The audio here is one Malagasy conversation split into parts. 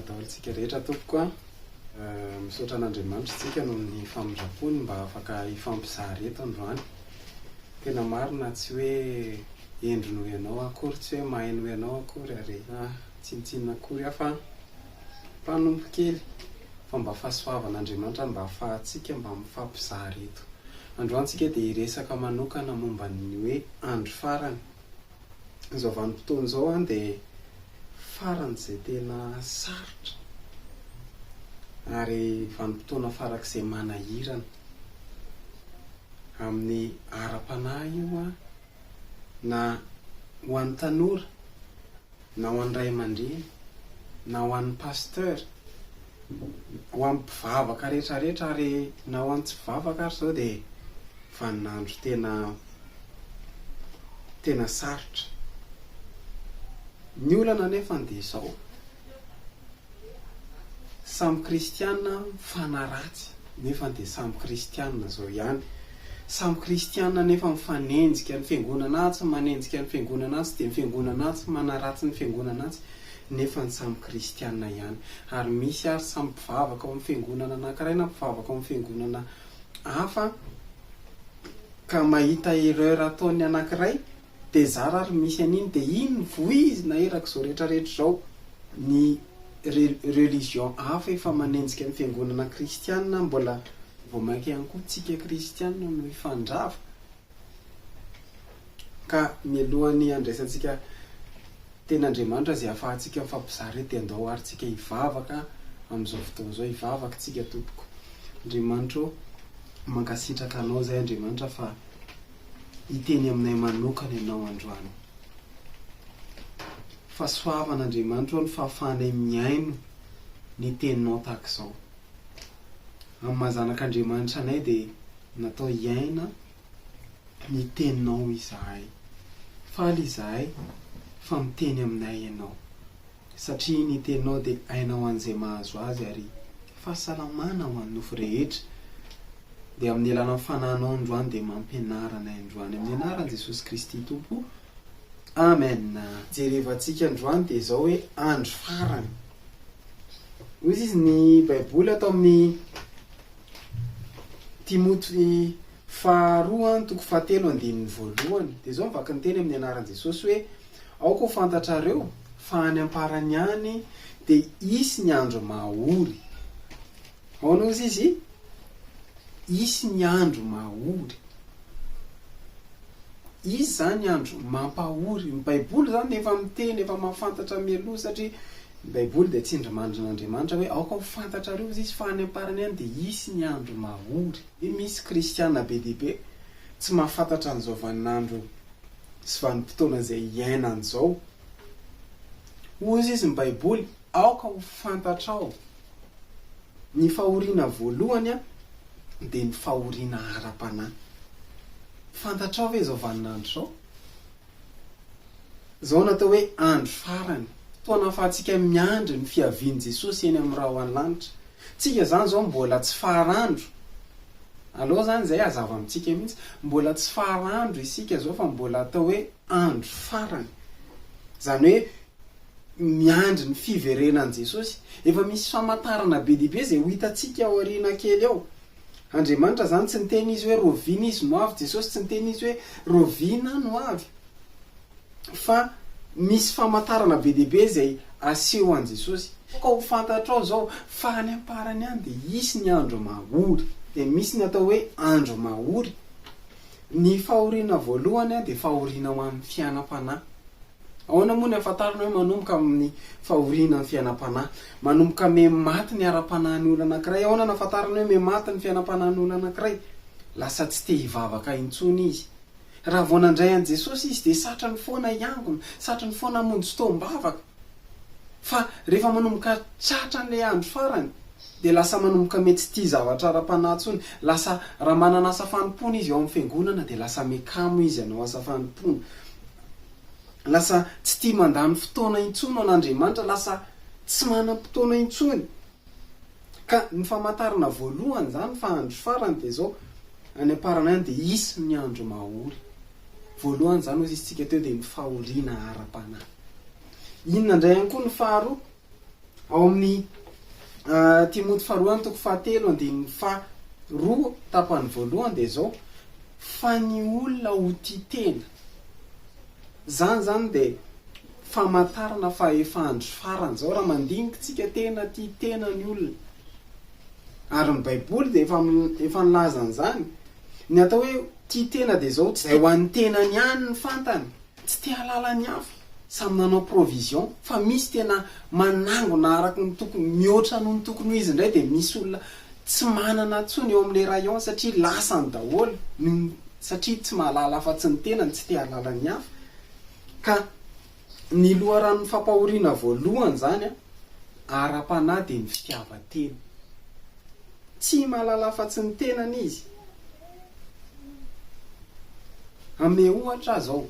daholo tsika rehetra tompoko a. Misaotra an'Andriamanitra isika noho ny famindrampony mba afaka hifampizara eto androany. Tena marina tsy hoe hendry noho ianao aho akory, tsy hoe mahay noho ianao akory ary tsinontsinona akory aho fa mpanompo kely fa mba fahasoavan'Andriamanitra mba ahafahantsika mba mifampizara eto. Androany tsika dia hiresaka manokana momba ny hoe andro farany. Izao vanim-potoana izao an dia faran'izay tena sarotra ary vanim-potoana farak'izay manahirana amin'ny ara-panahy io an, na ho an'ny tanora, na ho an'ny ray aman-dreny, na ho an'ny pasteur, ho an'ny mpivavaka rehetra rehetra ary na ho an'ny tsy mpivavaka ary izao dia vaninandro tena tena sarotra. Ny olana anefany dia izao, samy kristiana mifanaratsy nefa dia samy kristiana izao ihany. Samy kristiana nefa mifanenjika, ny fiangonana atsy manenjika ny fiangonana atsy dia ny fiangonana atsy manaratsy ny fiangonana atsy nefa ny samy kristiana ihany. Ary misy ary samy mpivavaka ao amin'ny fiangonana anankiray na mpivavaka ao amin'ny fiangonana hafa ka mahita erreur ataon'ny anankiray dia zara ary misy an'iny dia iny voizina erak'izao rehetra rehetra izao ny religion hafa efa manenjika ny fiangonana kristiana mbola vao mainka ihany koa tsika kristiana no hifandrava ka mialohan'ny handraisantsika Tena Andriamanitra izay ahafahantsika mifampizara eto dia andao ary tsika hivavaka amin'izao fotoana izao, hivavaka tsika tompoko. Andriamanitra ô, mankasitraka Anao izahay Andriamanitra fa hiteny aminay manokana Ianao androany. Fahasoavana Andriamanitra ô ny fahafahanay mihaino ny teninao tahaka izao. Amin'ny maha zanak'Andriamanitra anay dia natao hiaina ny teninao izahay. Faly izahay fa miteny aminay Ianao, satria ny teninao dia aina ho an'izay mahazo azy ary fahasalamana ho an'ny nofo rehetra. Dia amin'ny alalan'ny Fanahinao androany dia mampianara anay androany amin'ny anaran'i Jesosy Kristy Tompo. Amen. Jerevantsika androany dia izao hoe andro farany. Hoy izy ny Baiboly ato amin'ny Timoty Faharoa, toko fahatelo andininy voalohany, dia izao ny vakin'ny teny amin'ny anaran'i Jesosy hoe, Aoka ho fantatrareo fa any am-parany any dia hisy ny andro mahory. Ahoana hozy izy? Hisy ny andro mahory. Hisy izany andro mampahory. Ny Baiboly izany efa miteny, efa mahafantatra mialoha satria Ny Baiboly dia tsindrimandrin'Andriamanitra hoe aoka ho fantatrareo hozy izy fa any am-parany any dia hisy ny andro mahory. Misy kristiana be dia be tsy mahafantatra an'izao vaninandro sy vanim-potoana izay iainany izao. Hozy izy ny Baiboly, aoka ho fantatrao. Ny fahoriana voalohany dia ny fahoriana ara-panahy. Fantatrao ve izao vaninandro izao? Izao no atao hoe andro farany, fotoana ahafahantsika miandry ny fiavian'i Jesosy eny amin'ny rahona lanitra. Tsika izany izao mbola tsy farandro. Aleo izany izay hazava amintsika mihitsy, mbola tsy farandro isika izao fa mbola atao hoe andro farany. Izany hoe miandry ny fiverenan'i Jesosy. Efa misy famantarana be dia be izay ho hitantsika ao aoriana kely ao. Andriamanitra izany tsy niteny Izy hoe raoviana Izy no avy, Jesosy tsy niteny Izy hoe raoviana no avy. Fa misy famantarana be dia be izay aseho an'i Jesosy. Ka ho fantatrao izao fa any am-parany any dia hisy ny andro mahory. Dia misy ny atao hoe andro mahory. Ny fahoriana voalohany dia fahoriana ho an'ny fiainam-panahy. Ahoana moa ny ahafantarana hoe manomboka amin'ny fahoriana ny fiainam-panahy? Manomboka miha-maty ny ara-panahin'ny olona anankiray. Ahoana no ahafantarana hoe miha-maty ny fiainam-panahin'ny olona anankiray? Lasa tsy te hivavaka intsony izy. Raha vao nandray an'i Jesosy izy dia satriny foana hiangona, satriny foana hamonjy fotoam-bavaka. Fa rehefa manomboka tratra an'ilay andro farany dia lasa manomboka miha tsy tia zavatra ara-panahy intsony. Lasa raha manana asa fanompoana izy ao amin'ny fiangonana dia lasa miha-kamo izy hanao asa fanompoana. Lasa tsy tia mandany fotoana intsony ho an'Andriamanitra, lasa tsy manam-potoana intsony. Ka ny famantarana voalohany izany fa andro farany dia izao, any am-parany any dia hisy ny andro mahory. Voalohany izany hozy isika teo dia ny fahoriana ara-panahy. Inona indray ihany koa ny faharoa? Ao amin'ny Timoty faharoa toko fahatelo andininy faharoa tapany voalohany dia izao, Fa ny olona ho tia tena. Izany izany dia famantarana fa efa andro farany izao raha mandinika tsika tena tia tena ny olona. Ary ny baiboly dia efa efa nilaza an'izany. Ny atao hoe tia tena dia izao, tsy izay ho an'ny tenany ihany ny fantany, tsy te hahalala ny hafa, samy nanao provision, fa misy tena manangona araka ny tokony, mihoatra noho ny tokony ho izy indray dia misy olona tsy manana intsony eo amin'ilay rayon satria lasany daholo ny satria tsy mahalala afa-tsy ny tenany, tsy te hahalala ny hafa. Ka ny loharanon'ny fampahoriana voalohany izany ara-panahy dia ny fitiavan-tena. Tsy mahalala afa-tsy ny tenany izy. Hanome ohatra aho izao,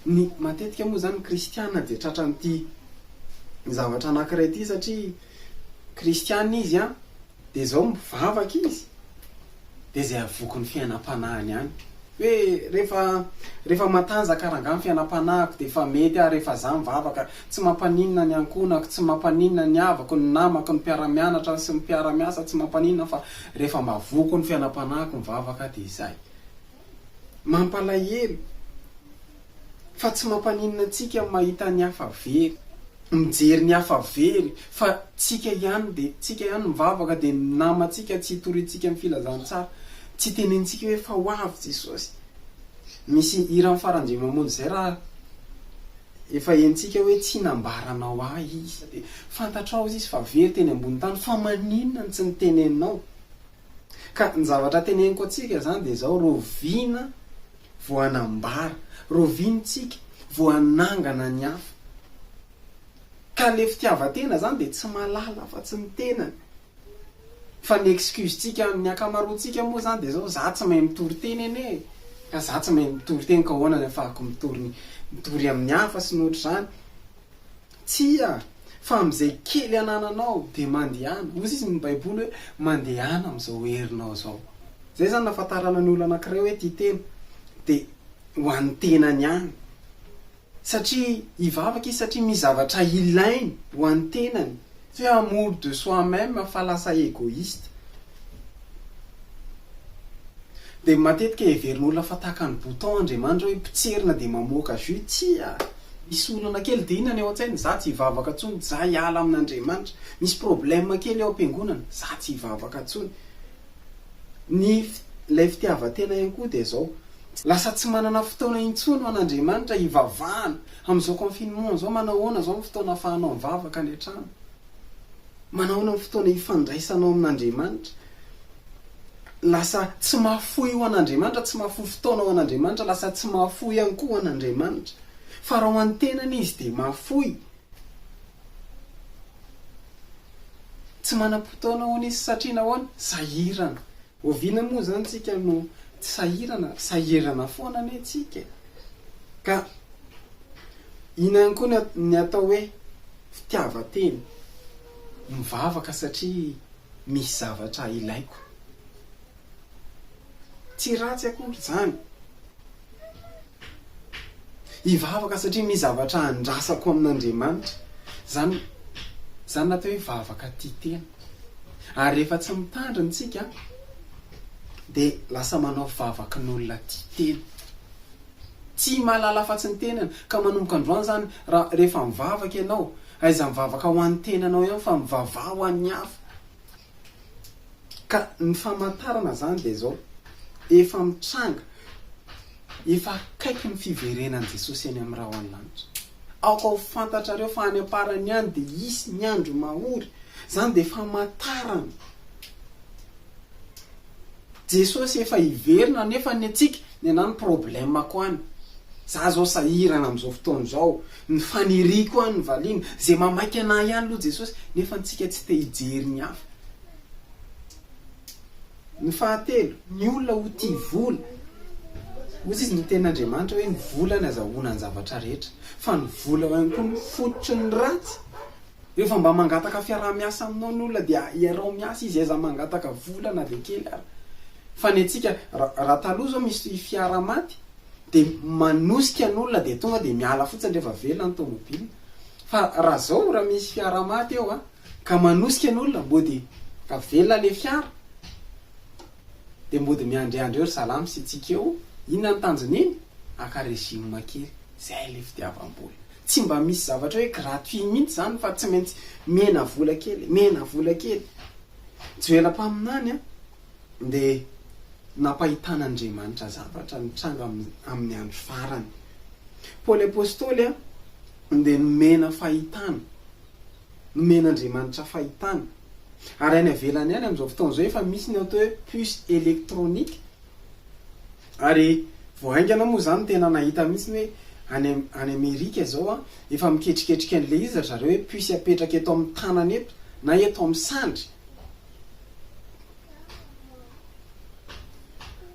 ny matetika moa izany ny kristiana dia tratran'ity zavatra anankiray ity satria kristiana izy an, dia izao mivavaka izy, dia izay havoky ny fiainam-panahiny ihany. Hoe rehefa rehefa matanjaka rangahy ny fiainam-panahiko dia efa mety aho rehefa za mivavaka, tsy mampaninona ny ankohonako, tsy mampaninona ny havako, ny namako, ny mpiara-mianatra sy ny mpiara-miasa tsy mampaninona fa rehefa mba voky ny fiainam-panahiko mivavaka dia izay. Mampalahelo fa tsy mampaninona antsika ny mahita ny hafa very, mijery ny hafa very fa tsika ihany dia tsika ihany mivavaka dia ny namantsika tsy itoriantsika ny filazantsara, tsy itenenintsika hoe fa ho avy Jesosy. Misy hiran'i Faranjemamonjy izay raha efa henontsika hoe tsy nambaranao ahy izy dia fantatrao izy fa very teny ambony tany fa maninona no tsy niteneninao? Ka ny zavatra teneniko antsika izany dia izao, rahoviana vao hanambara, rahoviana tsika vao hanangana ny hafa? Ka le fitiavan-tena izany dia tsy mahalala afa-tsy ny tenany. Fa ny excuse-tsika, ny ankamaroantsika moa izany dia izao, za tsy mahay mitory teny anie e! Ka za tsy mahay mitory teny ka ahoana ny ahafahako mitory ny, mitory amin'ny hafa sy ny ohatr'izany. Tsia! Fa amin'izay kely anananao dia mandehana. Hoy izy ny Baiboly hoe mandehana amin'izao herinao izao. Izay izany nahafantarana ny olona anankiray hoe tia tena. Dia ho an'ny tenany ihany. Satria hivavaka izy satria misy zavatra ilainy ho an'ny tenany. Tsy hoe amour de soi même fa lasa egoiste. Dia matetika heverin'olona fa tahaka ny bouton Andriamanitra hoe potserina dia mamoaka jus. Tsia! Misy olana kely dia inona ny ao an-tsainy? Za tsy hivavaka intsony, za hiala amin'Andriamanitra. Misy problème kely ao am-piangonana, za tsy hivavaka intsony. Ny ilay fitiavan-tena ihany koa dia izao, lasa tsy manana fotoana intsony ho an'Andriamanitra hivavahana. Amin'izao confinement izao, manahoana izao ny fotoana ahafahanao mivavaka any an-trano? Manahoana ny fotoana ifandraisanao amin'Andriamanitra? Lasa tsy mahafoy ho an'Andriamanitra, tsy mahafoy fotoana ho an'Andriamanitra, lasa tsy mahafoy ihany koa ho an'Andriamanitra. Fa raha ho an'ny tenany izy dia mahafoy. Tsy manam-potoana hono izy satria nahoana? Sahirana. Oviana moa izany tsika no tsy sahirana? Sahirana foana anie tsika e! Ka inona ihany koa ny atao hoe fitiavan-tena? Mivavaka satria misy zavatra ilaiko. Tsy ratsy akory izany. Hivavaka satria misy zavatra andrasako amin'Andriamanitra. Izany, izany no atao hoe vavaka tia tena. Ary rehefa tsy mitandrina isika dia lasa manao vavaky ny olona tia tena. Tsy mahalala afa-tsy ny tenany. Ka manomboka androany izany, raha, rehefa mivavaka ianao, aiza mivavaka ho an'ny tenanao ihany fa mivavaha ho an'ny hafa. Ka ny famantarana izany dia izao, efa mitranga, efa akaiky ny fiverenan'i Jesosy any amin'ny rahona lanitra. Aoka ho fantatrareo fa any am-parany any dia hisy ny andro mahory. Izany dia famantarana. Jesosy efa hiverina nefa ny antsika, ny anah ny problème-ko any. Za zao sahirana amin'izao fotoana izao, ny faniriako any no valiana, izay mamaika anah ihany aloha Jesosy, nefa antsika tsy te hijery ny hafa. Ny fahatelo, ny olona ho tia vola. Hoy izy ny tenin'Andriamanitra hoe ny vola ny azahoana ny zavatra rehetra, fa ny vola ihany koa no fototry ny ratsy. Rehefa mba mangataka fiaraha-miasa aminao ny olona dia iaraho miasa izy, aiza mangataka vola na dia kely ara. Fa ny antsika, raha taloha zao misy fiara maty dia manosika ny olona dia tonga dia miala fotsiny rehefa velona ny tomobile. Fa raha zao raha misy fiara maty eo a, ka manosika ny olona mody ka velona le fiara de mody miandriandry eo ry zalahy misitsiky eo, inona ny tanjon'iny? Haka régime kely, zay le fitiavam-bola. Tsy mba misy zavatra hoe gratuit mihitsy zany fa tsy maintsy mena vola kely, mena vola kely. Joela mpaminany a, dia nampahitan'Andriamanitra zavatra nitranga amin'ny andro farany. Paoly Apostoly dia nomena fahitana, nomen'Andriamanitra fahitana. Ary any avelany any amin'izao fotoana izao efa misy ny atao hoe puce électronique. Ary vao haingana moa izany tena nahita mihitsy hoe any any Amerika izao efa miketriketrika an'ilay izy ry zareo hoe puce apetraka eto amin'ny tanana eto na eto amin'ny sandry.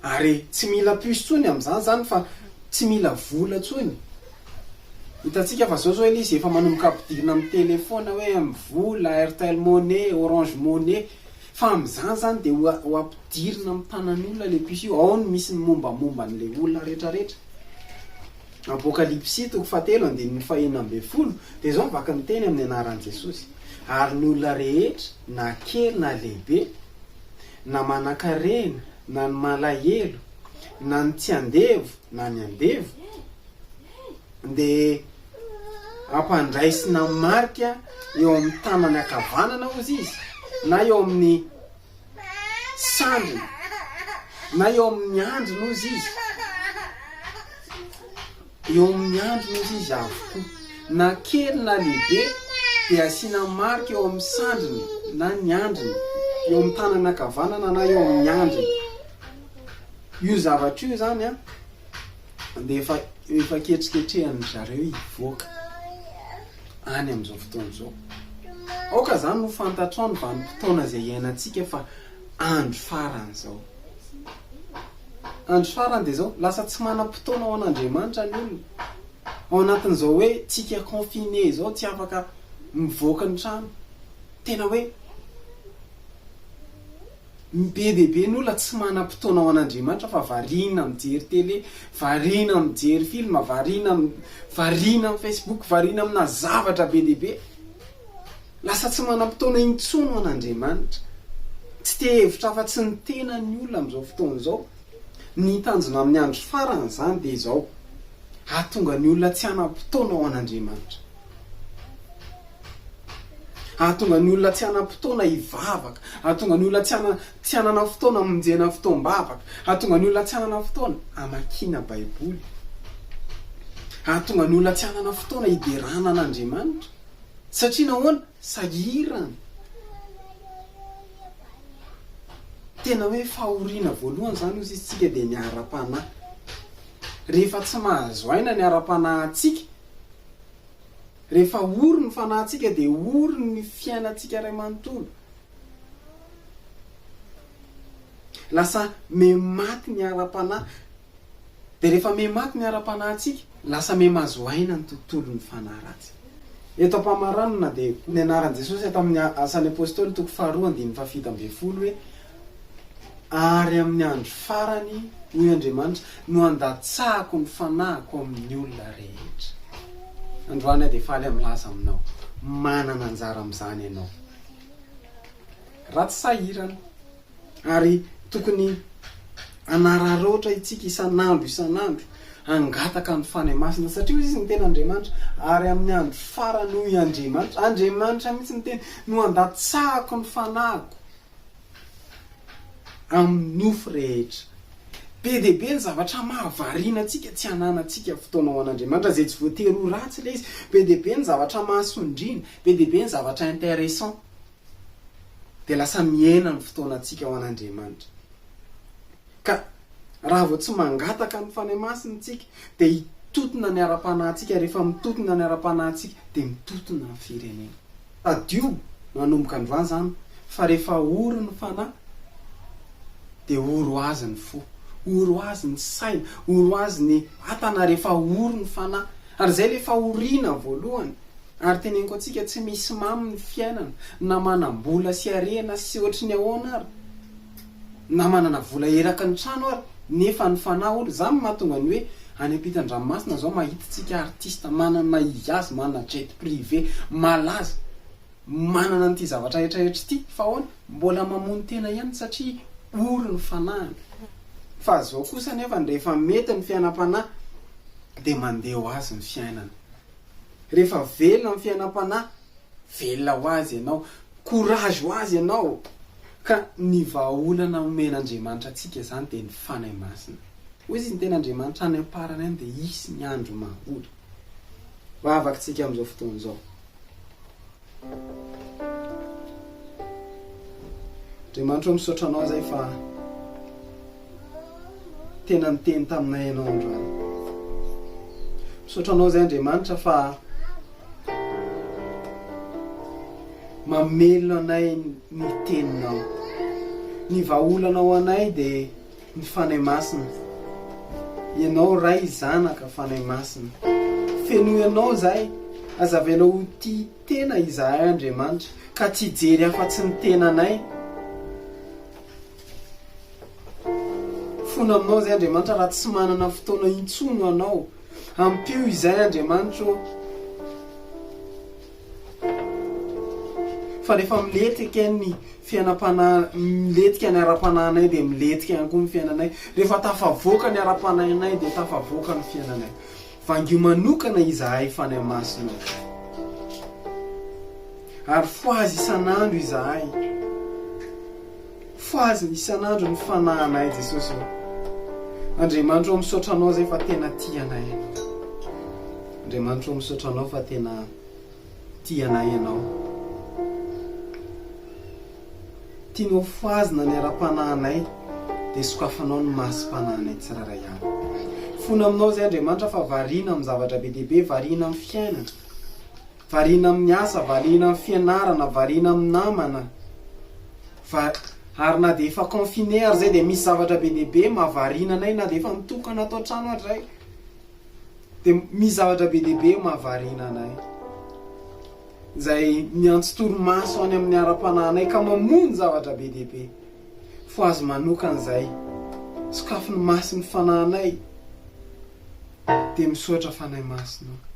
Ary tsy mila puce tsony amin'izany zany fa tsy mila vola tsony. Hitantsika fa zao zao ilay izy efa manomboka ampidirina amin'ny telephone hoe mvola, airtel money, orange money. Fa amin'izany zany dia ho ampidirina amin'ny tanan'olona ilay puce io. Ao no misy ny mombamomba an'ilay olona retraretra. Apokalypsy toko fahatelo andininy fahenina ambinifolo dia izao ny vaky ny teny amin'ny anaran'i Jesosy, Ary ny olona rehetra, na kely na lehibe, na manankarena na ny malahelo, na ny tsy andevo na ny andevo, dia ampandraisina marika eo amin'ny tanany ankavanana, hozy izy, na eo amin'ny sandriny na eo amin'ny andriny hozy izy, eo amin'ny andriny hozy izy avokoa, na kely na lehibe dia asiana marika eo amin'ny sandriny na ny andriny, eo amin'ny tanany ankavanana na eo amin'ny andriny. Io zavatra io izany an, dia efa efa ketriketrehan-dry zareo hivoaka any amin'izao fotoana izao. Aoka izany ho fantatrao ny vanim-potoana izay iainantsika fa andro farany izao. Andro farany dia izao, lasa tsy manam-potoana ho an'Andriamanitra ny olona. Ao anatin'izao hoe tsika confiné izao tsy afaka mivoaka ny trano. Tena hoe Be dia be ny olona tsy manam-potoana ho an'Andriamanitra fa variana mijery télé, variana mijery film, variana variana amin'ny Facebook, variana amina zavatra be dia be. Lasa tsy manam-potoana intsony ho an'Andriamanitra. Tsy te hihevitra afa-tsy ny tenany ny olona amin'izao fotoana izao. Ny tanjona amin'ny andro farany izany dia izao, hahatonga ny olona tsy hanam-potoana ho an'Andriamanitra. Hahatonga ny olona tsy hanam-potoana hivavaka, hahatonga ny olona tsy hana, tsy hanana fotoana hamonjena fotoam-bavaka, hahatonga ny olona tsy hanana fotoana hamakiana Baiboly, hahatonga ny olona tsy hanana fotoana hiderana an'Andriamanitra. Satria nahoana? Sahirana. Tena hoe fahoriana voalohany izany hozy izy tsika dia ny ara-panahy. Rehefa tsy mahazo aina ny ara-panahintsika, Rehefa ory ny fanahintsika dia ory ny fiainantsika iray manontolo. Lasa mihamaty ny ara-panahy. Dia rehefa mihamaty ny ara-panahintsika, lasa mihamazo aina ny tontolon'ny fanahy ratsy. Eto am-pamaranana dia ny anaran'i Jesosy ato amin'ny Asan'ny Apostoly toko faharoa andininy fahafito ambinifolo hoe, Ary amin'ny andro farany, hoy Andriamanitra, no handatsahako ny fanahiko amin'ny olona rehetra. Androany aho dia faly aho milaza aminao, manana anjara amin'izany ianao. Raha tsy sahirana. Ary tokony hanararaotra isika isan'andro isan'andro, hangataka ny Fanahy Masina, satria hoy izy ny tenin'Andriamanitra, ary amin'ny andro farany hoy Andriamanitra, Andriamanitra mihitsy niteny, no handatsahako ny fanahiko. amin'ny nofo rehetra. Be dia be ny zavatra mahavariana antsika tsy ananantsika fotoana ho an'Andriamanitra, izay tsy voatery ho ratsy ilay izy. Be dia be ny zavatra mahasondriana, be dia be ny zavatra intéressant. Dia lasa mihena ny fotoanantsika ho an'Andriamanitra. Ka raha vao tsy mangataka ny Fanahy Masina isika, dia hitotona ny ara-panahintsika, rehefa mitotona ny ara-panahintsika, dia mitotona ny firenena. Tadidio manomboka androany izany fa rehefa ory ny fanahy dia ory ho azy ny fo, ory ho azy ny saina, ory ho azy ny vatana rehefa ory ny fanahy. Ary izay ilay fahoriana voalohany. Ary teneniko antsika tsy misy mamy ny fiainana na manam-bola sy harena sy ohatry ny ahoana ary, na manana vola eraky ny trano ary. Nefa ny fanahy ory, zany no mahatonga ny hoe any ampitan-dranomasina zao mahita tsika artiste manana izy azy, manana jet privé, malaza, manana an'ity zavatra rehetra rehetra ity, fa ahoana? Mbola mamono tena ihany satria ory ny fanahiny. Fa zao kosa anefa rehefa mety ny fiainam-panahy dia mandeha ho azy ny fiainana. Rehefa velona ny fiainam-panahy, velona ho azy ianao, courage ho azy ianao. Ka ny vahaolana omen'Andriamanitra antsika izany dia ny Fanahy Masina. Hoy izy ny tenin'Andriamanitra any am-parany any dia hisy ny andro mahory. Vavaka tsika amin'izao fotoana izao. Andriamanitra ô misaotra anao zay fa tena niteny taminay ianao androany. Misaotra anao zay Andriamanitra fa mamelona anay ny teninao. Ny vahaolana ho anay dia ny Fanahy Masina. Ianao Ray, Zanaka, Fanahy Masina. Fenoy Anao izahay, aza avela ho tia tena izahay Andriamanitra, ka tsy hijery afa-tsy ny tenanay. Fona aminao izahay Andriamanitra raha tsy manana fotoana intsony ho Anao. Ampio izahay Andriamanitra ô. Fa rehefa milentika ny fiainam-panahy, milentika ny ara-panahinay dia milentika ihany koa ny fiainanay. Rehefa tafavoaka ny ara-panahinay dia tafavoaka ny fiainanay. Vangio manokana izahay Fanahy Masina ô. Ary fohazy isan'andro izahay. Fohazy isan'andro ny fanahinay Jesosy ô. Andriamanitra ô misaotra Anao izay fa tena tia anay Ianao. Andriamanitra ô misaotra Anao fa tena tia anay Ianao. Tianao fohazina ny ara-panahinay dia sokafanao ny masom-panahinay tsirairay avy. Fona aminao izay Andriamanitra fa variana amin'ny zavatra be dia be, variana amin'ny fiainana, variana amin'ny asa, variana amin'ny fianarana, variana amin'ny namana. Va, ary na dia efa confiné ary izay dia misy zavatra be dia be mahavariana anay na dia efa mitokana ato an-trano ary izay. Dia misy zavatra be dia be mahavariana anay. Izay miantso torimaso any amin'ny ara-panahinay ka mamono zavatra be dia be. Fohazy manokana izay. Sokafy ny mason'ny fanahinay. Dia misaotra Fanahy Masina o.